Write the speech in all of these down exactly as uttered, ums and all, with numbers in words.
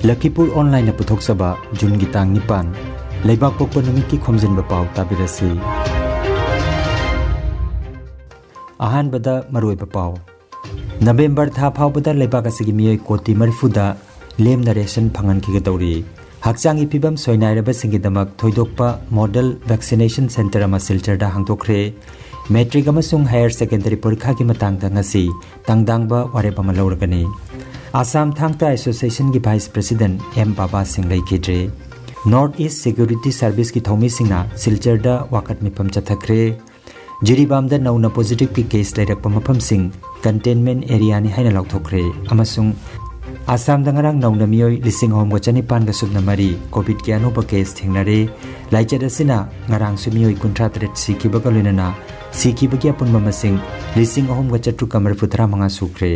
ꯂꯈꯤꯄꯨꯔ ꯑꯣꯟꯂꯥꯏꯟꯅ ꯄꯨꯊꯣꯛꯆꯕ ꯖꯨꯟꯒꯤ ꯇꯥꯡ ꯅꯤꯄꯥꯟ, ꯂꯩꯕꯥꯛ ꯄꯣꯛꯄ ꯅꯨꯃꯤꯠꯀꯤ ꯈꯣꯝꯖꯤꯟꯕ ꯄꯥꯎ ꯇꯥꯕꯤꯔꯁꯤ꯫ ꯑꯍꯥꯟꯕꯗ ꯃꯔꯨꯑꯣꯏꯕ ꯄꯥꯎ꯫ ꯅꯕꯦꯝꯕꯔ ꯊꯥ ꯐꯥꯎꯕꯗ ꯂꯩꯕꯥꯛ ꯑꯁꯤꯒꯤ ꯃꯤꯑꯣꯏ ꯀꯣꯇꯤ ꯃꯔꯤꯐꯨꯗ ꯂꯦꯝꯅ ꯔꯦꯁꯟ ꯐꯪꯍꯟꯈꯤꯒꯗꯧꯔꯤ꯫ ꯍꯛꯆꯥꯡꯒꯤ ꯐꯤꯕꯝ ꯁꯣꯏꯅꯥꯏꯔꯕꯁꯤꯡꯒꯤꯗꯃꯛ ꯊꯣꯏꯗꯣꯛꯄ ꯃꯣꯗꯦꯜ ꯚꯦꯛꯁꯤꯅꯦꯁꯟ ꯁꯦꯟꯇꯔ ꯑꯃ ꯁꯤꯜꯆꯔꯗ ꯍꯥꯡꯗꯣꯛꯈ꯭ꯔꯦ꯫ ꯃꯦꯇ꯭ꯔꯤꯛ ꯑꯃꯁꯨꯡ ꯍꯥꯌꯔ ꯁꯦꯀꯦꯟꯗꯔꯤ ꯄꯔꯤꯈꯥꯒꯤ ꯃꯇꯥꯡꯗ ꯉꯁꯤ ꯇꯪꯗꯥꯡꯕ ꯋꯥꯔꯦꯞ ꯑꯃ ꯂꯧꯔꯒꯅꯤ꯫ ꯑꯁꯥꯝ ꯊꯥꯡ ꯇꯥ ꯑꯦꯁꯣꯁꯤꯌꯦꯁꯟꯒꯤ ꯚꯥꯏꯁ ꯄ꯭ꯔꯦꯁꯤꯗꯦꯟꯠ ꯑꯦꯝ ꯕꯥꯕꯥ ꯁꯤꯡ ꯂꯩꯈꯤꯗ꯭ꯔꯦ꯫ ꯅꯣꯔꯠ ꯏꯁ ꯁꯦꯀ꯭ꯌꯨꯔꯤꯇꯤ ꯁꯔꯚꯤꯁꯀꯤ ꯊꯧꯃꯤꯁꯤꯡꯅ ꯁꯤꯜꯆꯔꯗ ꯋꯥꯀꯠ ꯃꯤꯐꯝ ꯆꯠꯊꯈ꯭ꯔꯦ꯫ ꯖꯤꯔꯤꯕꯥꯝꯗ ꯅꯧꯅ ꯄꯣꯖꯤꯇꯤꯚꯀꯤ ꯀꯦꯁ ꯂꯩꯔꯛꯄ ꯃꯐꯝꯁꯤꯡ ꯀꯟꯇꯦꯟꯃꯦꯟꯠ ꯑꯦꯔꯤꯌꯥꯅꯤ ꯍꯥꯏꯅ ꯂꯥꯎꯊꯣꯛꯈ꯭ꯔꯦ꯫ ꯑꯃꯁꯨꯡ ꯑꯁꯥꯝꯗ ꯉꯔꯥꯡ ꯅꯧꯅ ꯃꯤꯑꯣꯏ ꯂꯤꯁꯤꯡ ꯑꯍꯨꯝꯒ ꯆꯅꯤꯄꯥꯟꯒ ꯁꯨꯞꯅ ꯃꯔꯤ ꯀꯣꯚꯤꯗꯀꯤ ꯑꯅꯧꯕ ꯀꯦꯁ ꯊꯦꯡꯅꯔꯦ꯫ ꯂꯥꯏꯆꯠ ꯑꯁꯤꯅ ꯉꯔꯥꯡꯁꯨ ꯃꯤꯑꯣꯏ ꯀꯨꯟꯊ꯭ꯔꯥ ꯇꯔꯦꯠ ꯁꯤꯈꯤꯕꯒ ꯂꯣꯏꯅꯅ ꯁꯤꯈꯤꯕꯒꯤ ꯑꯄꯨꯟꯕ ꯃꯁꯤꯡ ꯂꯤꯁꯤꯡ ꯑꯍꯨꯝꯒ ꯆꯥꯇ꯭ꯔꯨꯛꯀ ꯃꯔꯤꯐꯨ ꯇꯔꯥ ꯃꯉꯥ ꯁꯨꯈ꯭ꯔꯦ꯫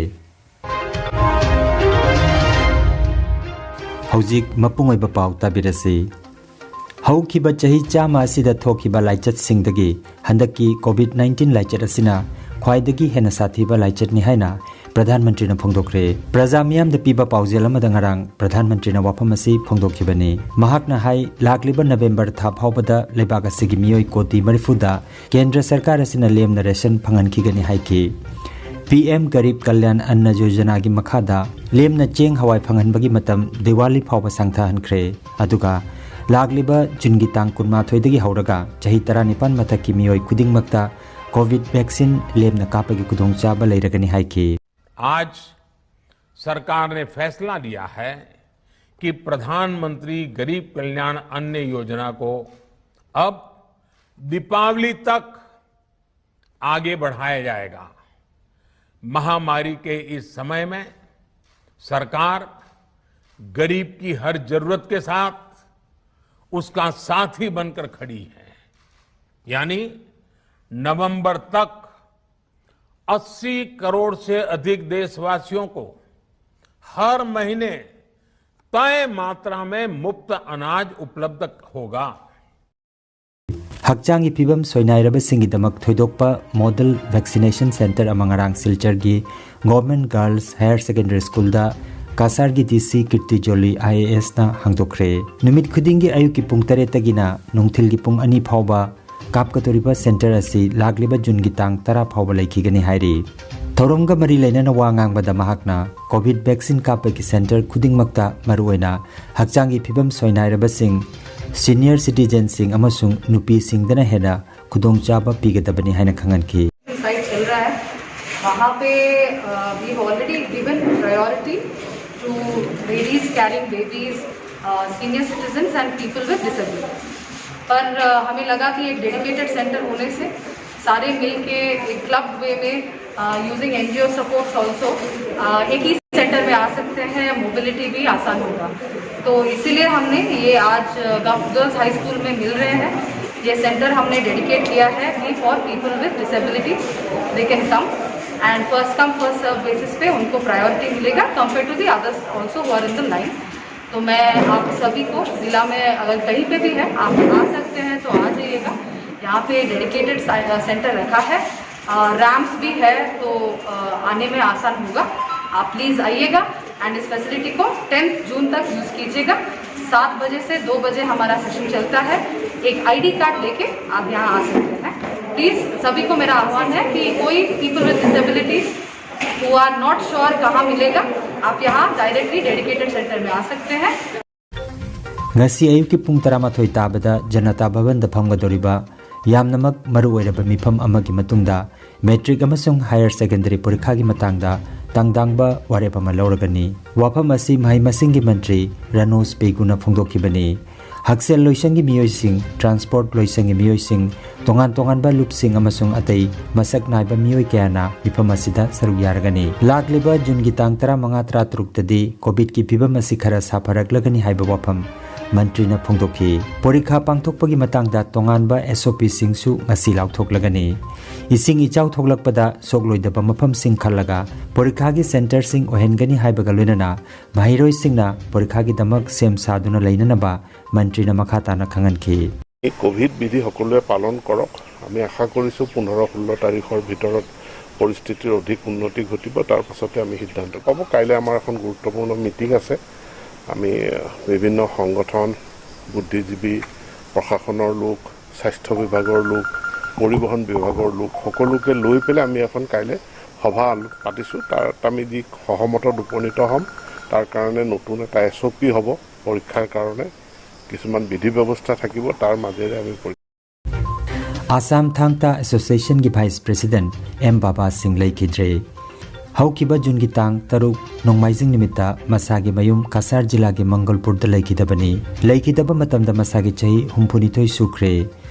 ꯍꯧꯖꯤꯛ ꯃꯄꯨꯡ ꯑꯣꯏꯕ ꯄꯥꯎ ꯇꯥꯕꯤꯔꯁꯤ꯫ ꯍꯧꯈꯤꯕ ꯆꯍꯤ ꯆꯥꯝꯃ ꯑꯁꯤꯗ ꯊꯣꯛꯈꯤꯕ ꯂꯥꯏꯆꯠꯁꯤꯡꯗꯒꯤ ꯍꯟꯗꯛꯀꯤ ꯀꯣꯚꯤꯗ ꯅꯥꯏꯟꯇꯤꯟ ꯂꯥꯏꯆꯠ ꯑꯁꯤꯅ ꯈ꯭ꯋꯥꯏꯗꯒꯤ ꯍꯦꯟꯅ ꯁꯥꯊꯤꯕ ꯂꯥꯏꯆꯠꯅꯤ ꯍꯥꯏꯅ ꯄ꯭ꯔꯙꯥꯟ ꯃꯟꯇ꯭ꯔꯤꯅ ꯐꯣꯡꯗꯣꯛꯈ꯭ꯔꯦ꯫ ꯄ꯭ꯔꯖꯥ ꯃꯤꯌꯥꯝꯗ ꯄꯤꯕ ꯄꯥꯎꯖꯦꯜ ꯑꯃꯗ ꯉꯔꯥꯡ ꯄ꯭ꯔꯙꯥꯟ ꯃꯟꯇ꯭ꯔꯤꯅ ꯋꯥꯐꯝ ꯑꯁꯤ ꯐꯣꯡꯗꯣꯛꯈꯤꯕꯅꯤ꯫ ꯃꯍꯥꯛꯅ ꯍꯥꯏ, ꯂꯥꯛꯂꯤꯕ ꯅꯕꯦꯝꯕꯔ ꯊꯥ ꯐꯥꯎꯕꯗ ꯂꯩꯕꯥꯛ ꯑꯁꯤꯒꯤ ꯃꯤꯑꯣꯏ ꯀꯣꯇꯤ ꯃꯔꯤꯐꯨꯗ ꯀꯦꯟꯗ꯭ꯔ ꯁꯔꯀꯥꯔ ꯑꯁꯤꯅ ꯂꯦꯝꯅ ꯔꯦꯁꯟ ꯐꯪꯍꯟꯈꯤꯒꯅꯤ ꯍꯥꯏꯈꯤ꯫ ꯄꯤ ꯑꯦꯝ ꯒꯔꯤꯕ ꯀꯜꯌꯥꯟ ꯑꯟꯅ ꯌꯣꯖꯅꯥꯒꯤ ꯃꯈꯥꯗ ꯂꯦꯝꯅ ꯆꯦꯡ ꯍꯋꯥꯏ ꯐꯪꯍꯟꯕꯒꯤ ꯃꯇꯝ ꯗꯤꯋꯥꯂꯤ ꯐꯥꯎꯕ ꯁꯥꯡꯊꯍꯟꯈ꯭ꯔꯦ꯫ ꯑꯗꯨꯒ ꯂꯥꯛꯂꯤꯕ ꯖꯨꯟꯒꯤ ꯇꯥꯡ ꯀꯨꯟꯃꯥꯊꯣꯏꯗꯒꯤ ꯍꯧꯔꯒ ꯆꯍꯤ ꯇꯔꯥꯅꯤꯄꯥꯟ ꯃꯊꯛꯀꯤ ꯃꯤꯑꯣꯏ ꯈꯨꯗꯤꯡꯃꯛꯇ ꯀꯣꯚꯤꯗ ꯚꯦꯛꯁꯤꯟ ꯂꯦꯝꯅ ꯀꯥꯞꯄꯒꯤ ꯈꯨꯗꯣꯡꯆꯥꯕ ꯂꯩꯔꯒꯅꯤ ꯍꯥꯏꯈꯤ꯫ आज सरकार ने फैसला लिया है कि प्रधानमंत्री गरीब कल्याण अन्न योजना को अब दीपावली तक आगे बढ़ाया जाएगा। महामारी के इस समय में सरकार गरीब की हर जरूरत के साथ उसका साथी बनकर खड़ी है। यानी नवंबर तक अस्सी करोड़ से अधिक देशवासियों को हर महीने तय मात्रा में मुफ्त अनाज उपलब्ध होगा। ꯍꯛꯆꯥꯡꯒꯤ ꯐꯤꯕꯝ ꯁꯣꯏꯅꯥꯏꯔꯕꯁꯤꯡꯒꯤꯗꯃꯛ ꯊꯣꯏꯗꯣꯛꯄ ꯃꯣꯗꯦꯜ ꯚꯦꯛꯁꯤꯅꯦꯁꯟ ꯁꯦꯟꯇꯔ ꯑꯃ ꯉꯔꯥꯡ ꯁꯤꯜꯆꯔꯒꯤ ꯒꯣꯔꯃꯦꯟꯠ ꯒꯔꯜꯁ ꯍꯥꯌꯔ ꯁꯦꯀꯦꯟꯗꯔꯤ ꯁ꯭ꯀꯨꯜꯗ ꯀꯥꯁꯥꯔꯒꯤ ꯗꯤ ꯁꯤ ꯀꯤꯔꯇꯤ ꯖꯣꯂꯤ ꯑꯥꯏ ꯑꯦ ꯑꯦꯁꯅ ꯍꯥꯡꯗꯣꯛꯈ꯭ꯔꯦ꯫ ꯅꯨꯃꯤꯠ ꯈꯨꯗꯤꯡꯒꯤ ꯑꯌꯨꯛꯀꯤ ꯄꯨꯡ ꯇꯔꯦꯠꯇꯒꯤꯅ ꯅꯨꯡꯊꯤꯜꯒꯤ ꯄꯨꯡ ꯑꯅꯤ ꯐꯥꯎꯕ ꯀꯥꯞꯀꯗꯧꯔꯤꯕ ꯁꯦꯟꯇꯔ ꯑꯁꯤ ꯂꯥꯛꯂꯤꯕ ꯖꯨꯟꯒꯤ ꯇꯥꯡ ꯇꯔꯥ ꯐꯥꯎꯕ ꯂꯩꯈꯤꯒꯅꯤ ꯍꯥꯏꯔꯤ꯫ ꯊꯧꯔꯝꯒ ꯃꯔꯤ ꯂꯩꯅꯅ ꯋꯥ ꯉꯥꯡꯕꯗ ꯃꯍꯥꯛꯅ ꯀꯣꯚꯤꯗ ꯚꯦꯛꯁꯤꯟ ꯀꯥꯞꯄꯒꯤ ꯁꯦꯟꯇꯔ ꯈꯨꯗꯤꯡꯃꯛꯇ ꯃꯔꯨꯑꯣꯏꯅ ꯍꯛꯆꯥꯡꯒꯤ ꯐꯤꯕꯝ ꯁꯣꯏꯅꯥꯏꯔꯕꯁꯤꯡ, ꯁꯤꯅꯤꯌꯔ ꯁꯤꯇꯤꯖꯦꯟꯁꯤꯡ ꯑꯃꯁꯨꯡ ꯅꯨꯄꯤꯁꯤꯡꯗꯅ ꯍꯦꯟꯅ ꯈꯨꯗꯣꯡꯆꯥꯕ ꯄꯤꯒꯗꯕꯅꯤ ꯍꯥꯏꯅ ꯈꯪꯍꯟꯈꯤ꯫ साइट चल रहा है, वहाँ पे we already given priority to ladies carrying babies, senior citizens and people with disabilities. पर uh, हमें लगा कि एक डेडिकेटेड सेंटर होने से सारे मिल के एक क्लब वे में, यूजिंग एन जी ओ सपोर्ट्स ऑल्सो, एक ही सेंटर में आ सकते हैं, मोबिलिटी भी आसान होगा। तो इसीलिए हमने ये आज गवर्नमेंट गर्ल्स हाई स्कूल में मिल रहे हैं। ये सेंटर हमने डेडिकेट किया है कि for people with disability they can come and first come first serve basis पे उनको प्रायोरिटी मिलेगा compare to the others also who are in the line. तो मैं आप सभी को ज़िला में अगर कहीं पे भी है, आप आ सकते हैं तो आ जाइएगा। यहाँ पे डेडिकेटेड सेंटर रखा है। रैम्प्स भी है, तो uh, आने में आसान होगा। आप प्लीज़ आइएगा एंड इस फैसिलिटी को टेंथ जून तक यूज़ कीजिएगा। सात बजे से दो बजे हमारा सेशन चलता है। एक आईडी कार्ड लेके आप यहाँ आ सकते हैं। प्लीज़ सभी को मेरा आह्वान है कि कोई people with disability who are not sure कहाँ मिलेगा, आप यहाँ डायरेक्टली डेडिकेटेड सेंटर में आ सकते हैं। ꯉꯁꯤ ꯑꯌꯨꯛꯀꯤ ꯄꯨꯡ ꯇꯔꯥꯃꯥꯊꯣꯏ ꯇꯥꯕꯗ ꯖꯅꯇꯥ ꯚꯕꯟꯗ ꯐꯝꯒꯗꯧꯔꯤꯕ ꯌꯥꯝꯅꯃꯛ ꯃꯔꯨ ꯑꯣꯏꯔꯕ ꯃꯤꯐꯝ ꯑꯃꯒꯤ ꯃꯇꯨꯡꯗ ꯃꯦꯇ꯭ꯔꯤꯛ ꯑꯃꯁꯨꯡ ꯍꯥꯌꯔ ꯁꯦꯀꯦꯟꯗꯔꯤ ꯄꯔꯤꯈꯥꯒꯤ ꯃꯇꯥꯡꯗ ꯇꯥꯡꯗꯥꯡꯕ ꯋꯥꯔꯦꯞ ꯑꯃ ꯂꯧꯔꯒꯅꯤ꯫ ꯋꯥꯐꯝ ꯑꯁꯤ ꯃꯍꯩ ꯃꯁꯤꯡꯒꯤ ꯃꯟꯇ꯭ꯔꯤ ꯔꯅꯣꯖ ꯄꯦꯒꯨꯅ ꯐꯣꯡꯗꯣꯛꯈꯤꯕꯅꯤ꯫ ꯍꯛꯁꯦꯜ ꯂꯣꯏꯁꯪꯒꯤ ꯃꯤꯑꯣꯏꯁꯤꯡ, ꯇ꯭ꯔꯥꯟꯁꯄꯣꯔꯠ ꯂꯣꯏꯁꯪꯒꯤ ꯃꯤꯑꯣꯏꯁꯤꯡ, ꯇꯣꯉꯥꯟ ꯇꯣꯉꯥꯟꯕ ꯂꯨꯞꯁꯤꯡ ꯑꯃꯁꯨꯡ ꯑꯇꯩ ꯃꯁꯛ ꯅꯥꯏꯕ ꯃꯤꯑꯣꯏ ꯀꯌꯥꯅ ꯃꯤꯐꯝ ꯑꯁꯤꯗ ꯁꯔꯨꯛ ꯌꯥꯔꯒꯅꯤ꯫ ꯂꯥꯛꯂꯤꯕ ꯖꯨꯟꯒꯤ ꯇꯥꯡ ꯇꯔꯥꯃꯉꯥ, ꯇꯔꯥꯇꯔꯨꯛꯇꯗꯤ ꯀꯣꯚꯤꯗꯀꯤ ꯐꯤꯕꯝ ꯑꯁꯤ ꯈꯔ ꯁꯥꯐꯔꯛꯂꯒꯅꯤ ꯍꯥꯏꯕ ꯋꯥꯐꯝ ꯃꯟꯇ꯭ꯔꯤꯅ ꯐꯣꯡꯗꯣꯛꯈꯤ꯫ ꯄꯣꯔꯤꯈꯥ ꯄꯥꯡꯊꯣꯛꯄꯒꯤ ꯃꯇꯥꯡꯗ ꯇꯣꯉꯥꯟꯕ ꯑꯦꯁ ꯑꯣ ꯄꯤꯁꯤꯡꯁꯨ ꯉꯁꯤ ꯂꯥꯎꯊꯣꯛꯂꯒꯅꯤ꯫ ꯏꯁꯤꯡ ꯏꯆꯥꯎ ꯊꯣꯛꯂꯛꯄꯗ ꯁꯣꯛꯂꯣꯏꯗꯕ ꯃꯐꯝꯁꯤꯡ ꯈꯜꯂꯒ ꯄꯣꯔꯤꯈꯥꯒꯤ ꯁꯦꯟꯇꯔꯁꯤꯡ ꯑꯣꯏꯍꯟꯒꯅꯤ ꯍꯥꯏꯕꯒ ꯂꯣꯏꯅꯅ ꯃꯍꯩꯔꯣꯏꯁꯤꯡꯅ ꯄꯣꯔꯤꯈꯥꯒꯤ ꯗꯃꯛ ꯁꯦꯝ ꯁꯥꯗꯨꯅ ꯂꯩꯅꯅꯕ ꯃꯟꯇ꯭ꯔꯤꯅ ꯃꯈꯥ ꯇꯥꯅ ꯈꯪꯍꯟꯈꯤ꯫ এই কোভিড বিধি সকলোৱে পালন কৰক। আমি আশা কৰিছোঁ পোন্ধৰ ষোল্ল তাৰিখৰ ভিতৰত পৰিস্থিতিৰ অধিক উন্নতি ঘটিব, তাৰ পাছতে আমি সিদ্ধান্ত পাব। কাইলৈ আমাৰ এখন গুৰুত্বপূৰ্ণ মিটিং আছে। আমি বিভিন্ন সংগঠন, বুদ্ধিজীৱী, প্ৰশাসনৰ লোক, স্বাস্থ্য বিভাগৰ লোক, পৰিবহণ বিভাগৰ লোক, সকলোকে লৈ পেলাই আমি এখন কাইলৈ সভা আলো- পাতিছোঁ। তাত আমি যি সহমতত উপনীত হ'ম, তাৰ কাৰণে নতুন এটা এছ অ' পি হ'ব। পৰীক্ষাৰ কাৰণে কিছুমান বিধি ব্যৱস্থা থাকিব, তাৰ মাজেৰে আমি পৰীক্ষা Assam Thangta Association ꯒꯤ Vice President ꯑꯦꯝ ꯕꯥꯕꯥ ꯁꯤꯡ ꯂꯩꯈꯤꯗ꯭ꯔꯦ꯫ ꯍꯧꯈꯤꯕ ꯖꯨꯟꯒꯤ ꯇꯥꯡ ꯇꯔꯨꯛ ꯅꯣꯡꯃꯥꯏꯖꯤꯡ ꯅꯨꯃꯤꯠꯇ ꯃꯁꯥꯒꯤ ꯃꯌꯨꯝ ꯀꯁꯥꯔ ꯖꯤꯂꯥꯒꯤ ꯃꯪꯒꯜꯄꯨꯔꯗ ꯂꯩꯈꯤꯗꯕꯅꯤ꯫ ꯂꯩꯈꯤꯗꯕ ꯃꯇꯝꯗ ꯃꯁꯥꯒꯤ ꯆꯍꯤ ꯍꯨꯝꯐꯨꯅꯤꯊꯣꯏ ꯁꯨꯈ꯭ꯔꯦ꯫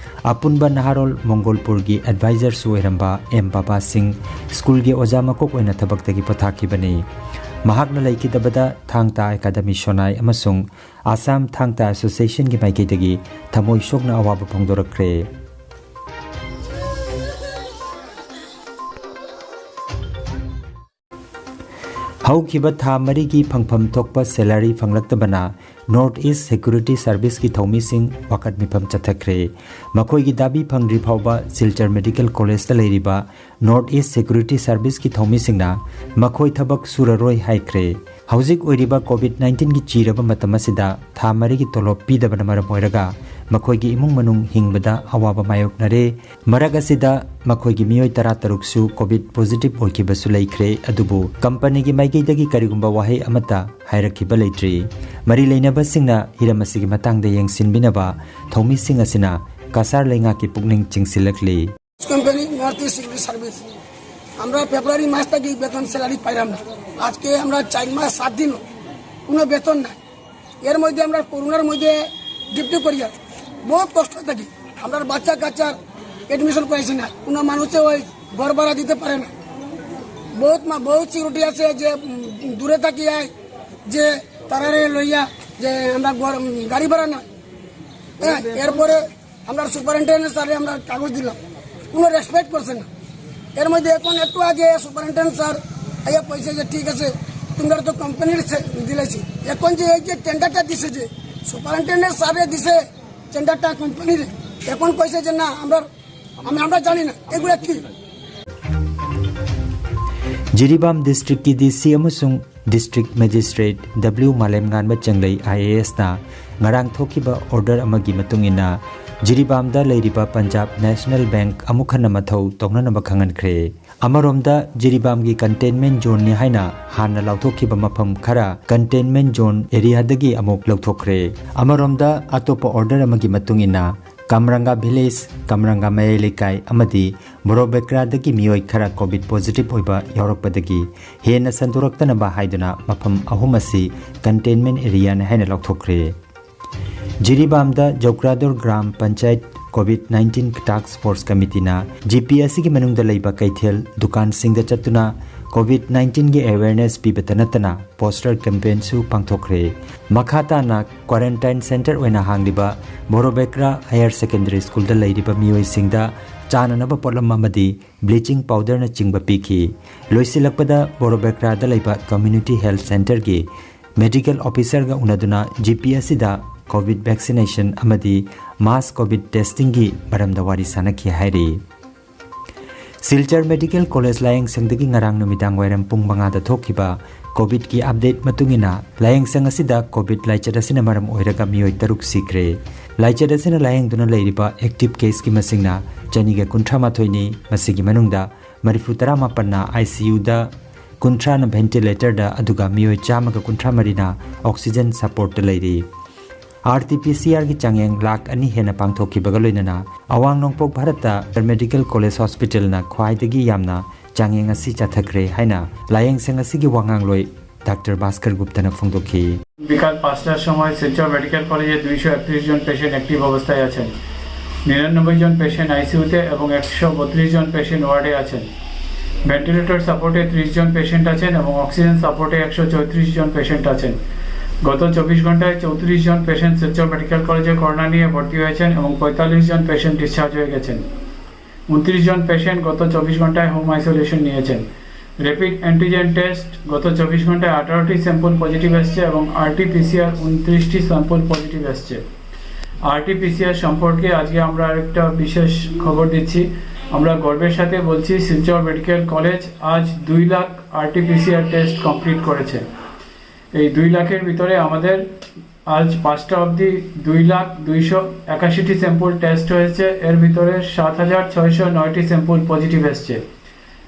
ꯑꯄꯨꯟꯕ ꯅꯍꯥꯔꯣꯜ ꯃꯪꯒꯣꯜꯄꯨꯔꯒꯤ ꯑꯦꯗꯚꯥꯏꯖꯔꯁꯨ ꯑꯣꯏꯔꯝꯕ ꯑꯦꯝ ꯕꯥꯕꯥ ꯁꯤꯡ ꯁ꯭ꯀꯨꯜꯒꯤ ꯑꯣꯖꯥ ꯃꯀꯣꯛ ꯑꯣꯏꯅ ꯊꯕꯛꯇꯒꯤ ꯄꯣꯊꯥꯈꯤꯕꯅꯤ꯫ ꯃꯍꯥꯛꯅ ꯂꯩꯈꯤꯗꯕꯗ ꯊꯥꯡ ꯇꯥ ꯑꯦꯀꯥꯗꯃꯤ ꯁꯣꯅꯥꯏ ꯑꯃꯁꯨꯡ ꯑꯁꯥꯝ ꯊꯥꯡ ꯇꯥ ꯑꯦꯁꯣꯁꯤꯌꯦꯁꯟꯒꯤ ꯃꯥꯏꯀꯩꯗꯒꯤ ꯊꯃꯣꯏ ꯁꯣꯛꯅ ꯑꯋꯥꯕ ꯐꯣꯡꯗꯣꯔꯛꯈ꯭ꯔꯦ꯫ ꯍꯧꯈꯤꯕ ꯊꯥ ꯃꯔꯤꯒꯤ ꯐꯪꯐꯝ ꯊꯣꯛꯄ ꯁꯦꯂꯔꯤ ꯐꯪꯂꯛꯇꯕꯅ ꯅꯣꯔꯠ ꯏꯁ ꯁꯦꯀ꯭ꯌꯨꯔꯤꯇꯤ ꯁꯔꯚꯤꯁꯀꯤ ꯊꯧꯃꯤꯁꯤꯡ ꯋꯥꯀꯠ ꯃꯤꯐꯝ ꯆꯠꯊꯈ꯭ꯔꯦ꯫ ꯃꯈꯣꯏꯒꯤ ꯗꯥꯕꯤ ꯐꯪꯗ꯭ꯔꯤ ꯐꯥꯎꯕ ꯁꯤꯜꯆꯔ ꯃꯦꯗꯤꯀꯦꯜ ꯀꯣꯂꯦꯖꯇ ꯂꯩꯔꯤꯕ ꯅꯣꯔꯠ ꯏꯁ ꯁꯦꯀ꯭ꯌꯨꯔꯤꯇꯤ ꯁꯔꯚꯤꯁꯀꯤ ꯊꯧꯃꯤꯁꯤꯡꯅ ꯃꯈꯣꯏ ꯊꯕꯛ ꯁꯨꯔꯔꯣꯏ ꯍꯥꯏꯈ꯭ꯔꯦ꯫ ꯍꯧꯖꯤꯛ ꯑꯣꯏꯔꯤꯕ ꯀꯣꯚꯤꯗ ꯅꯥꯏꯟꯇꯤꯟꯒꯤ ꯆꯤꯔꯕ ꯃꯇꯝ ꯑꯁꯤꯗ ꯊꯥ ꯃꯔꯤꯒꯤ ꯇꯣꯂꯣꯞ ꯄꯤꯗꯕꯅ ꯃꯔꯝ ꯑꯣꯏꯔꯒ ꯃꯈꯣꯏꯒꯤ ꯏꯃꯨꯡ ꯃꯅꯨꯡ ꯍꯤꯡꯕꯗ ꯑꯋꯥꯕ ꯃꯥꯌꯣꯛꯅꯔꯦ꯫ ꯃꯔꯛ ꯑꯁꯤꯗ ꯃꯈꯣꯏꯒꯤ ꯃꯤꯑꯣꯏ ꯇꯔꯥ ꯇꯔꯨꯛꯁꯨ ꯀꯣꯚꯤꯗ ꯄꯣꯖꯤꯇꯤꯚ ꯑꯣꯏꯈꯤꯕꯁꯨ ꯂꯩꯈ꯭ꯔꯦ, ꯑꯗꯨꯕꯨ ꯀꯝꯄꯅꯤꯒꯤ ꯃꯥꯏꯀꯩꯗꯒꯤ ꯀꯔꯤꯒꯨꯝꯕ ꯋꯥꯍꯩ ꯑꯃꯠꯇ ꯍꯥꯏꯔꯛꯈꯤꯕ ꯂꯩꯇ꯭ꯔꯤ꯫ ꯃꯔꯤ ꯂꯩꯅꯕꯁꯤꯡꯅ ꯍꯤꯔꯝ ꯑꯁꯤꯒꯤ ꯃꯇꯥꯡꯗ ꯌꯦꯡꯁꯤꯟꯕꯤꯅꯕ ꯊꯧꯃꯤꯁꯤꯡ ꯑꯁꯤꯅ ꯀꯁꯥꯔ ꯂꯩꯉꯥꯛꯀꯤ ꯄꯨꯛꯅꯤꯡ ꯆꯤꯡꯁꯤꯜꯂꯛꯂꯤ꯫ Company north east civil service, আমরা ফেব্রুয়ারি মাস থেকে বেতন স্যালারি পাইলাম না। আজকে আমরা চার মাস সাত দিন, কোনো বেতন নাই। এর মধ্যে আমরা করোনার মধ্যে ডিউটি করিয়া বহুত কষ্ট থাকি। আমরা বাচ্চা কাচ্চার অ্যাডমিশন করাইছি না, কোনো মানুষে ওই ঘর ভাড়া দিতে পারে না। বহুত মা-, বহুত সিকিউরিটি আছে যে, উম, দূরে থাকি আয়, যে তারারে লইয়া যে আমরা ঘর, উম, গাড়ি ভাড়া না। হ্যাঁ, এরপরে আমরা সুপারিনটেন্ডেন্ট স্যারে আমরা কাগজ দিলাম, কোনো রেসপেক্ট করছে না। এর মধ্যে এখন একটু আগে সুপারিনটেন্ডেন্ট স্যার আইয়া কইছে যে ঠিক আছে, তোমরা তো কোম্পানির সে-, দিলাইছি। এখন যে এই যে টেন্ডারটা দিছে, যে সুপারিনটেন্ডেন্ট স্যারে দিছে টেন্ডারটা কোম্পানির, এখন কইছে যে না, আমরা, আমি, আমরা জানি না এগুলা কি। ꯖꯤꯔꯤꯕꯥꯝ ꯗꯤꯁꯇ꯭ꯔꯤꯛꯀꯤ ꯗꯤ ꯁꯤ ꯑꯃꯁꯨꯡ district magistrate W Malemnganba Chenglei I A ꯑꯦꯁꯅ ꯉꯔꯥꯡ ꯊꯣꯛꯈꯤꯕ ꯑꯣꯔꯗꯔ ꯑꯃꯒꯤ ꯃꯇꯨꯡ ꯏꯟꯅ, ꯖꯤꯔꯤꯕꯥꯝꯗ ꯂꯩꯔꯤꯕ ꯄꯟꯖꯥꯕ ꯅꯦꯁꯅꯦꯜ ꯕꯦꯡꯛ ꯑꯃꯨꯛ ꯍꯟꯅ ꯃꯊꯧ ꯇꯧꯅꯅꯕ ꯈꯪꯍꯟꯈ꯭ꯔꯦ꯫ ꯑꯃꯔꯣꯝꯗ, ꯖꯤꯔꯤꯕꯥꯝꯒꯤ ꯀꯟꯇꯦꯟꯃꯦꯟ ꯖꯣꯟꯅꯤ ꯍꯥꯏꯅ ꯍꯥꯟꯅ ꯂꯥꯎꯊꯣꯛꯈꯤꯕ ꯃꯐꯝ ꯈꯔ ꯀꯟꯇꯦꯟꯃꯦꯟ ꯖꯣꯟ ꯑꯦꯔꯤꯌꯥꯗꯒꯤ ꯑꯃꯨꯛ ꯂꯧꯊꯣꯛꯈ꯭ꯔꯦ꯫ ꯑꯃꯔꯣꯝꯗ, ꯑꯇꯣꯞꯄ ꯑꯣꯔꯗꯔ ꯑꯃꯒꯤ ꯃꯇꯨꯡ ꯏꯟꯅ, ꯀꯝꯔꯪꯒꯥ ꯚꯤꯂꯦꯖ, ꯀꯝꯔꯪꯒꯥ ꯃꯌꯥꯏ ꯂꯩꯀꯥꯏ ꯑꯃꯗꯤ ꯕꯣꯔꯣꯕꯦꯀ꯭ꯔꯥꯗꯒꯤ ꯃꯤꯑꯣꯏ ꯈꯔ ꯀꯣꯚꯤꯗ ꯄꯣꯖꯤꯇꯤꯚ ꯑꯣꯏꯕ ꯌꯥꯎꯔꯛꯄꯗꯒꯤ ꯍꯦꯟꯅ ꯁꯟꯗꯣꯔꯛꯇꯅꯕ ꯍꯥꯏꯗꯨꯅ ꯃꯐꯝ ꯑꯍꯨꯝ ꯑꯁꯤ ꯀꯟꯇꯦꯟꯃꯦꯟ ꯑꯦꯔꯤꯌꯥꯅꯤ ꯍꯥꯏꯅ ꯂꯥꯎꯊꯣꯛꯈ꯭ꯔꯦ꯫ ꯖꯤꯔꯤꯕꯥꯝꯗ ꯖꯧꯀ꯭ꯔꯥꯗꯣꯔ ꯒ꯭ꯔꯥꯝ ꯄꯟꯆꯥꯌꯠ ꯀꯣꯚꯤꯗ ꯅꯥꯏꯟꯇꯤꯟ ꯇꯥꯛꯁ ꯐꯣꯔꯁ ꯀꯃꯤꯇꯤꯅ ꯖꯤ ꯄꯤ ꯑꯦꯁ ꯁꯤꯒꯤ ꯃꯅꯨꯡꯗ ꯂꯩꯕ ꯀꯩꯊꯦꯜ ꯗꯨꯀꯥꯟꯁꯤꯡꯗ ꯆꯠꯇꯨꯅ ꯀꯣꯚꯤꯗ ꯅꯥꯏꯟꯇꯤꯟꯒꯤ ꯑꯦꯋꯦꯔꯅꯦꯁ ꯄꯤꯕꯇ ꯅꯠꯇꯅ ꯄꯣꯁꯇꯔ ꯀꯦꯝꯄꯦꯟꯁꯨ ꯄꯥꯡꯊꯣꯛꯈ꯭ꯔꯦ꯫ ꯃꯈꯥ ꯇꯥꯅ ꯀ꯭ꯋꯥꯔꯦꯟꯇꯥꯏꯟ ꯁꯦꯟꯇꯔ ꯑꯣꯏꯅ ꯍꯥꯡꯂꯤꯕ ꯕꯣꯔꯣꯕꯦꯀ꯭ꯔꯥ ꯍꯥꯌꯔ ꯁꯦꯀꯦꯟꯗꯔꯤ ꯁ꯭ꯀꯨꯜꯗ ꯂꯩꯔꯤꯕ ꯃꯤꯑꯣꯏꯁꯤꯡꯗ ꯆꯥꯅꯅꯕ ꯄꯣꯠꯂꯝ ꯑꯃꯗꯤ ꯕ꯭ꯂꯤꯆꯤꯡ ꯄꯥꯎꯗꯔꯅꯆꯤꯡꯕ ꯄꯤꯈꯤ꯫ ꯂꯣꯏꯁꯤꯜꯂꯛꯄꯗ ꯕꯣꯔꯣꯕꯦꯀ꯭ꯔꯥꯗ ꯂꯩꯕ ꯀꯝꯃ꯭ꯌꯨꯅꯤꯇꯤ ꯍꯦꯜꯊ ꯁꯦꯟꯇꯔꯒꯤ ꯃꯦꯗꯤꯀꯦꯜ ꯑꯣꯐꯤꯁꯔꯒ ꯎꯅꯗꯨꯅ ꯖꯤ ꯄꯤ ꯑꯦꯁ ꯁꯤꯗ ꯀꯣꯚꯤꯗ ꯚꯦꯛꯁꯤꯅꯦꯁꯟ ꯑꯃꯗꯤ ꯃꯥꯁ ꯀꯣꯚꯤꯗ ꯇꯦꯁꯇꯤꯡꯒꯤ ꯃꯔꯝꯗ ꯋꯥꯔꯤ ꯁꯥꯅꯈꯤ ꯍꯥꯏꯔꯤ꯫ ꯁꯤꯜꯆꯔ ꯃꯦꯗꯤꯀꯦꯜ ꯀꯣꯂꯦꯖ ꯂꯥꯌꯦꯡꯁꯪꯗꯒꯤ ꯉꯔꯥꯡ ꯅꯨꯃꯤꯗꯥꯡ ꯋꯥꯏꯔꯝ ꯄꯨꯡ ꯃꯉꯥꯗ ꯊꯣꯛꯈꯤꯕ ꯀꯣꯚꯤꯗꯀꯤ ꯑꯞꯗꯦꯠ ꯃꯇꯨꯡ ꯏꯟꯅ, ꯂꯥꯌꯦꯡꯁꯪ ꯑꯁꯤꯗ ꯀꯣꯚꯤꯗ ꯂꯥꯏꯆꯠ ꯑꯁꯤꯅ ꯃꯔꯝ ꯑꯣꯏꯔꯒ ꯃꯤꯑꯣꯏ ꯇꯔꯨꯛ ꯁꯤꯈ꯭ꯔꯦ꯫ ꯂꯥꯏꯆꯠ ꯑꯁꯤꯅ ꯂꯥꯌꯦꯡꯗꯨꯅ ꯂꯩꯔꯤꯕ ꯑꯦꯛꯇꯤꯚ ꯀꯦꯁꯀꯤ ꯃꯁꯤꯡꯅ ꯆꯅꯤꯒ ꯀꯨꯟꯊ꯭ꯔꯥ ꯃꯥꯊꯣꯏꯅꯤ꯫ ꯃꯁꯤꯒꯤ ꯃꯅꯨꯡꯗ ꯃꯔꯤꯐꯨ ꯇꯔꯥ ꯃꯥꯄꯟꯅ ꯑꯥꯏ ꯁꯤ ꯌꯨꯗ, ꯀꯨꯟꯊ꯭ꯔꯥꯅ ꯚꯦꯟꯇꯤꯂꯦꯇꯔꯗ, ꯑꯗꯨꯒ ꯃꯤꯑꯣꯏ ꯆꯥꯝꯃꯒ ꯀꯨꯟꯊ꯭ꯔꯥ ꯃꯔꯤꯅ ꯑꯣꯛꯁꯤꯖꯟ ꯁꯄꯣꯔꯠꯇ ꯂꯩꯔꯤ꯫ ꯑꯥꯔ ꯇꯤ ꯄꯤ ꯁꯤ ꯑꯥꯔꯒꯤ ꯆꯥꯡꯌꯦꯡ ꯂꯥꯈ ꯑꯅꯤ ꯍꯦꯟꯅ ꯄꯥꯡꯊꯣꯛꯈꯤꯕꯒ ꯂꯣꯏꯅꯅ ꯑꯋꯥꯡ ꯅꯣꯡꯄꯣꯛ ꯚꯥꯔꯠꯇ ꯃꯦꯗꯤꯀꯦꯜ ꯀꯣꯂꯦꯖ ꯍꯣꯁꯄꯤꯇꯥꯜꯅ ꯈ꯭ꯋꯥꯏꯗꯒꯤ ꯌꯥꯝꯅ ꯆꯥꯡꯌꯦꯡ ꯑꯁꯤ ꯆꯠꯊꯈ꯭ꯔꯦ ꯍꯥꯏꯅ ꯂꯥꯌꯦꯡꯁꯪ ꯑꯁꯤꯒꯤ ꯋꯥꯉꯥꯡꯂꯣꯏ ꯗꯥꯛꯇꯔ ꯚꯥꯁꯀꯔ ꯒꯨꯞꯇꯅ ꯐꯣꯡꯗꯣꯛꯈꯤ꯫ বিকাল পাঁচটার সময় শিলচর মেডিকেল কলেজে দুইশো একত্রিশ জন পেশেন্ট অ্যাক্টিভ অবস্থায় আছেন, নিরানব্বই জন পেশেন্ট আইসিইউতে এবং একশো বত্রিশ জন পেশেন্ট ওয়ার্ডে আছেন। ভেন্টিলেটর সাপোর্টে ত্রিশ জন পেশেন্ট আছেন এবং অক্সিজেন সাপোর্টে একশো চৌত্রিশ জন পেশেন্ট আছেন। গত চব্বিশ ঘন্টায় চৌত্রিশ জন পেশেন্ট শিলচর মেডিকেল কলেজে করোনা নিয়ে ভর্তি হয়েছেন এবং পঁয়তাল্লিশ জন পেশেন্ট ডিসচার্জ হয়ে গেছেন। উনত্রিশ জন পেশেন্ট গত চব্বিশ ঘন্টায় হোম আইসোলেশন নিয়েছেন। র্যাপিড অ্যান্টিজেন টেস্ট গত চব্বিশ ঘন্টায় আঠারোটি স্যাম্পল পজিটিভ এসছে এবং আরটি পিসিআর উনত্রিশটি স্যাম্পল পজিটিভ এসছে। আরটি পিসিআর সম্পর্কে আজকে আমরা আরেকটা বিশেষ খবর দিচ্ছি। আমরা গর্বের সাথে বলছি, শিলচর মেডিকেল কলেজ আজ দুই লাখ আরটিপিসিআর টেস্ট কমপ্লিট করেছে। এই দুই লাখের ভিতরে আমাদের আজ পাঁচটা অবধি দুই লাখ দুইশো একাশিটি স্যাম্পল টেস্ট হয়েছে। এর ভিতরে সাত হাজার ছয়শো নয়টি স্যাম্পল পজিটিভ এসছে।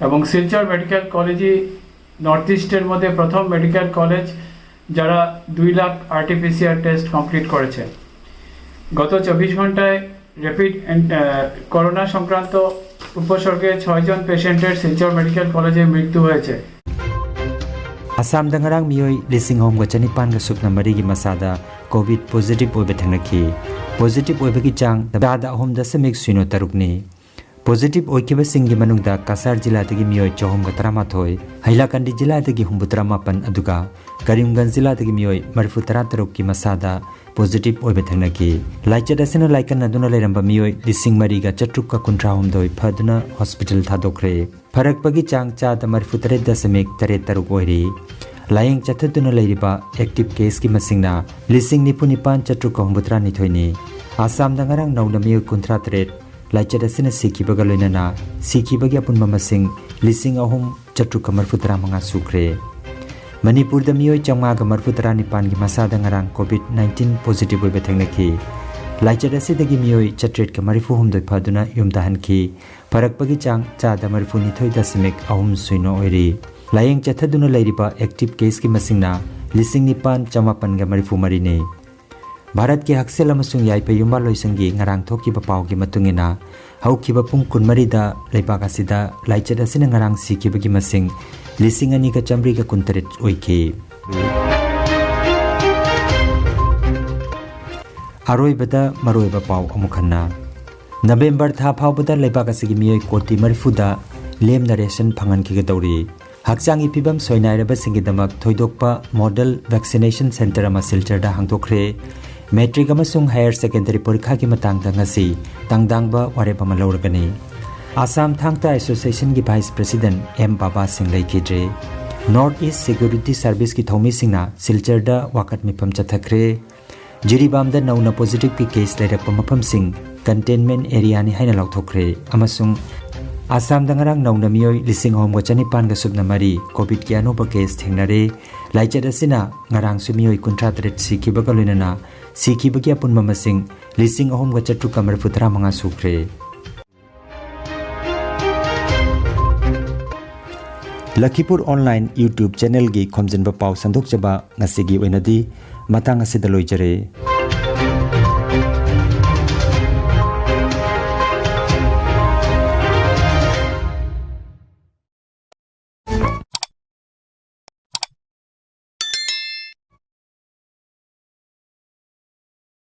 এবং শিলচর মেডিকেল কলেজই নর্থ ইস্টের মধ্যে প্রথম মেডিকেল কলেজ যারা দুই লাখ আরটিপিসিআর টেস্ট কমপ্লিট করেছে। গত চব্বিশ ঘন্টায় র্যাপিড অ্যান্ট-, আহ, করোনা সংক্রান্ত উপসর্গে ছয়জন পেশেন্টের শিলচর মেডিকেল কলেজে মৃত্যু হয়েছে। ꯑꯁꯥꯝꯗ ꯉꯔꯥꯡ ꯃꯤꯑꯣꯏ ꯂꯤꯁꯤꯡ ꯑꯍꯨꯝꯒ ꯆꯅꯤꯄꯥꯟꯒ ꯁꯨꯞꯅ ꯃꯔꯤꯒꯤ ꯃꯁꯥꯗ ꯀꯣꯚꯤꯗ ꯄꯣꯖꯤꯇꯤꯚ ꯑꯣꯏꯕ ꯊꯦꯡꯅꯈꯤ꯫ ꯄꯣꯖꯤꯇꯤꯚ ꯑꯣꯏꯕꯒꯤ ꯆꯥꯡ ꯆꯥꯗ ꯑꯍꯨꯝ ꯗꯁꯃꯤꯛ ꯁꯤꯅꯣ ꯇꯔꯨꯛꯅꯤ꯫ ꯄꯣꯖꯤꯇꯤꯚ ꯑꯣꯏꯈꯤꯕꯁꯤꯡꯒꯤ ꯃꯅꯨꯡꯗ ꯀꯁꯥꯔ ꯖꯤꯂꯥꯗꯒꯤ ꯃꯤꯑꯣꯏ ꯆꯍꯨꯝꯒ ꯇꯔꯥꯃꯥꯊꯣꯏ, ꯍꯩꯂꯥꯀꯟꯗꯤ ꯖꯤꯂꯥꯗꯒꯤ ꯍꯨꯝꯐꯨꯇꯔꯥꯃꯥꯄꯟ, ꯑꯗꯨꯒ ꯀꯔꯤꯝꯒꯟꯖ ꯖꯤꯂꯥꯗꯒꯤ ꯃꯤꯑꯣꯏ ꯃꯔꯤꯐꯨꯇꯔꯥ ꯇꯔꯨꯛꯀꯤ ꯃꯁꯥꯗ ꯄꯣꯖꯤꯇꯤꯚ ꯑꯣꯏꯕ ꯊꯦꯡꯅꯈꯤ꯫ ꯂꯥꯏꯆꯠ ꯑꯁꯤꯅ ꯂꯥꯏꯀꯠꯅꯗꯨꯅ ꯂꯩꯔꯝꯕ ꯃꯤꯑꯣꯏ ꯂꯤꯁꯤꯡ ꯃꯔꯤꯒ ꯆꯥꯇ꯭ꯔꯨꯛꯀ ꯀꯨꯟꯊ꯭ꯔꯥꯍꯨꯝꯗꯣꯏ ꯐꯗꯨꯅ ꯍꯣꯁꯄꯤꯇꯥꯜ ꯊꯥꯗꯣꯛꯈ꯭ꯔꯦ꯫ ꯐꯔꯛꯄꯒꯤ ꯆꯥꯡ ꯆꯥꯗ ꯃꯔꯤꯐꯨꯇꯔꯦꯠ ꯗꯁꯃꯤꯛ ꯇꯔꯦꯠ ꯇꯔꯨꯛ ꯑꯣꯏꯔꯤ꯫ ꯂꯥꯌꯦꯡ ꯆꯠꯊꯗꯨꯅ ꯂꯩꯔꯤꯕ ꯑꯦꯛꯇꯤꯚ ꯀꯦꯁꯀꯤ ꯃꯁꯤꯡꯅ ꯂꯤꯁꯤꯡ ꯅꯤꯐꯨ ꯅꯤꯄꯥꯟ ꯆꯥꯇ꯭ꯔꯨꯛꯀ ꯍꯨꯝꯐꯨꯇꯔꯥꯅꯤꯊꯣꯏꯅꯤ꯫ ꯑꯁꯥꯝꯗ ꯉꯔꯥꯡ ꯅꯧꯅ ꯃꯤꯑꯣꯏ ꯀꯨꯟꯊ꯭ꯔꯥ ꯇꯔꯦꯠ ꯂꯥꯏꯆꯠ ꯑꯁꯤꯅ ꯁꯤꯈꯤꯕꯒ ꯂꯣꯏꯅꯅ ꯁꯤꯈꯤꯕꯒꯤ ꯑꯄꯨꯟꯕ ꯃꯁꯤꯡ ꯂꯤꯁꯤꯡ ꯑꯍꯨꯝ ꯆꯥꯇ꯭ꯔꯨꯛꯀ ꯃꯔꯤꯐꯨꯇꯔꯥ ꯃꯉꯥ ꯁꯨꯈ꯭ꯔꯦ꯫ ꯃꯅꯤꯄꯨꯔꯗ ꯃꯤꯑꯣꯏ ꯆꯥꯝꯃꯉꯥꯒ ꯃꯔꯤꯐꯨꯇꯔꯥ ꯅꯤꯄꯥꯟꯒꯤ ꯃꯁꯥꯗ ꯉꯔꯥꯡ ꯀꯣꯚꯤꯗ ꯅꯥꯏꯟꯇꯤꯟ ꯄꯣꯖꯤꯇꯤꯚ ꯑꯣꯏꯕ ꯊꯦꯡꯅꯈꯤ꯫ ꯂꯥꯏꯆꯠ ꯑꯁꯤꯗꯒꯤ ꯃꯤꯑꯣꯏ ꯆꯥꯇ꯭ꯔꯦꯠꯀ ꯃꯔꯤꯐꯨ ꯍꯨꯝꯗꯣꯏ ꯐꯗꯨꯅ ꯌꯨꯝꯗ ꯍꯟꯈꯤ꯫ ꯐꯔꯛꯄꯒꯤ ꯆꯥꯡ ꯆꯥꯗ ꯃꯔꯤꯐꯨꯅꯤꯊꯣꯏ ꯗꯁꯃꯤꯛ ꯑꯍꯨꯝ ꯁꯤꯅꯣ ꯑꯣꯏꯔꯤ꯫ ꯂꯥꯌꯦꯡ ꯆꯠꯊꯗꯨꯅ ꯂꯩꯔꯤꯕ ꯑꯦꯛꯇꯤꯚ ꯀꯦꯁꯀꯤ ꯃꯁꯤꯡꯅ ꯂꯤꯁꯤꯡ ꯅꯤꯄꯥꯟ ꯆꯥꯃꯥꯄꯟꯒ ꯃꯔꯤꯐꯨ ꯃꯔꯤꯅꯤ꯫ ꯚꯥꯔꯠꯀꯤ ꯍꯛꯁꯦꯜ ꯑꯃꯁꯨꯡ ꯌꯥꯏꯐ ꯌꯨꯝꯕꯥꯜꯂꯣꯏꯁꯪꯒꯤ ꯉꯔꯥꯡ ꯊꯣꯛꯈꯤꯕ ꯄꯥꯎꯒꯤ ꯃꯇꯨꯡ ꯏꯟꯅ, ꯍꯧꯈꯤꯕ ꯄꯨꯡ ꯀꯨꯟꯃꯔꯤꯗ ꯂꯩꯕꯥꯛ ꯑꯁꯤꯗ ꯂꯥꯏꯆꯠ ꯑꯁꯤꯅ ꯉꯔꯥꯡ ꯁꯤꯈꯤꯕꯒꯤ ꯃꯁꯤꯡ ꯂꯤꯁꯤꯡ ꯑꯅꯤꯒ ꯆꯥꯃꯔꯤꯒ ꯀꯨꯟꯇꯔꯦꯠ ꯑꯣꯏꯈꯤ꯫ ꯑꯔꯣꯏꯕꯗ ꯃꯔꯨꯑꯣꯏꯕ ꯄꯥꯎ ꯑꯃꯨꯛ ꯍꯟꯅ꯫ ꯅꯕꯦꯝꯕꯔ ꯊꯥ ꯐꯥꯎꯕꯗ ꯂꯩꯕꯥꯛ ꯑꯁꯤꯒꯤ ꯃꯤꯑꯣꯏ ꯀꯣꯇꯤ ꯃꯔꯤꯐꯨꯗ ꯂꯦꯝꯅ ꯔꯦꯁꯟ ꯐꯪꯍꯟꯈꯤꯒꯗꯧꯔꯤ꯫ ꯍꯛꯆꯥꯡꯒꯤ ꯐꯤꯕꯝ ꯁꯣꯏꯅꯥꯏꯔꯕꯁꯤꯡꯒꯤꯗꯃꯛ ꯊꯣꯏꯗꯣꯛꯄ ꯃꯣꯗꯦꯜ ꯚꯦꯛꯁꯤꯅꯦꯁꯟ ꯁꯦꯟꯇꯔ ꯑꯃ ꯁꯤꯜꯆꯔꯗ ꯍꯥꯡꯗꯣꯛꯈ꯭ꯔꯦ꯫ ꯃꯦꯇ꯭ꯔꯤꯛ ꯑꯃꯁꯨꯡ ꯍꯥꯌꯔ ꯁꯦꯀꯦꯟꯗꯔꯤ ꯄꯔꯤꯈꯥꯒꯤ ꯃꯇꯥꯡꯗ ꯉꯁꯤ ꯇꯥꯡꯗꯥꯡꯕ ꯋꯥꯔꯦꯞ ꯑꯃ ꯂꯧꯔꯒꯅꯤ꯫ ꯑꯁꯥꯝ ꯊꯥꯡ ꯇꯥ ꯑꯦꯁꯣꯁꯤꯌꯦꯁꯟꯒꯤ ꯚꯥꯏꯁ ꯄ꯭ꯔꯦꯁꯤꯗꯦꯟꯠ ꯑꯦꯝ ꯕꯥꯕꯥ ꯁꯤꯡ ꯂꯩꯈꯤꯗ꯭ꯔꯦ꯫ ꯅꯣꯔꯠ ꯏꯁ ꯁꯦꯀ꯭ꯌꯨꯔꯤꯇꯤ ꯁꯔꯚꯤꯁꯀꯤ ꯊꯧꯃꯤꯁꯤꯡꯅ ꯁꯤꯜꯆꯔꯗ ꯋꯥꯀꯠ ꯃꯤꯐꯝ ꯆꯠꯊꯈ꯭ꯔꯦ꯫ ꯖꯤꯔꯤꯕꯥꯝꯗ ꯅꯧꯅ ꯄꯣꯖꯤꯇꯤꯚꯀꯤ ꯀꯦꯁ ꯂꯩꯔꯛꯄ ꯃꯐꯝꯁꯤꯡ ꯀꯟꯇꯦꯟꯃꯦꯟ ꯑꯦꯔꯤꯌꯥꯅꯤ ꯍꯥꯏꯅ ꯂꯥꯎꯊꯣꯛꯈ꯭ꯔꯦ꯫ ꯑꯃꯁꯨꯡ ꯑꯁꯥꯝꯗ ꯉꯔꯥꯡ ꯅꯧꯅ ꯃꯤꯑꯣꯏ ꯂꯤꯁꯤꯡ ꯑꯍꯨꯝꯒ ꯆꯅꯤꯄꯥꯟꯒ ꯁꯨꯞꯅ ꯃꯔꯤ ꯀꯣꯚꯤꯗꯀꯤ ꯑꯅꯧꯕ ꯀꯦꯁ ꯊꯦꯡꯅꯔꯦ꯫ ꯂꯥꯏꯆꯠ ꯑꯁꯤꯅ ꯉꯔꯥꯡꯁꯨ ꯃꯤꯑꯣꯏ ꯀꯨꯟꯊ꯭ꯔꯥ ꯇꯔꯦꯠ ꯁꯤꯈꯤꯕꯒ ꯂꯣꯏꯅꯅ ꯁꯤꯈꯤꯕꯒꯤ ꯑꯄꯨꯟꯕ ꯃꯁꯤꯡ ꯂꯤꯁꯤꯡ ꯑꯍꯨꯝꯒ ꯆꯥꯇ꯭ꯔꯨꯛꯀ ꯃꯔꯤꯐꯨ ꯇꯔꯥ ꯃꯉꯥ ꯁꯨꯈ꯭ꯔꯦ꯫ ꯂꯈꯤꯄꯨꯔ ꯑꯣꯟꯂꯥꯏꯟ YouTube ꯆꯦꯅꯦꯜꯒꯤ ꯈꯣꯝꯖꯤꯟꯕ ꯄꯥꯎ ꯁꯟꯗꯣꯛꯆꯕ ꯉꯁꯤꯒꯤ ꯑꯣꯏꯅꯗꯤ ꯃꯇꯥꯡ ꯑꯁꯤꯗ ꯂꯣꯏꯖꯔꯦ꯫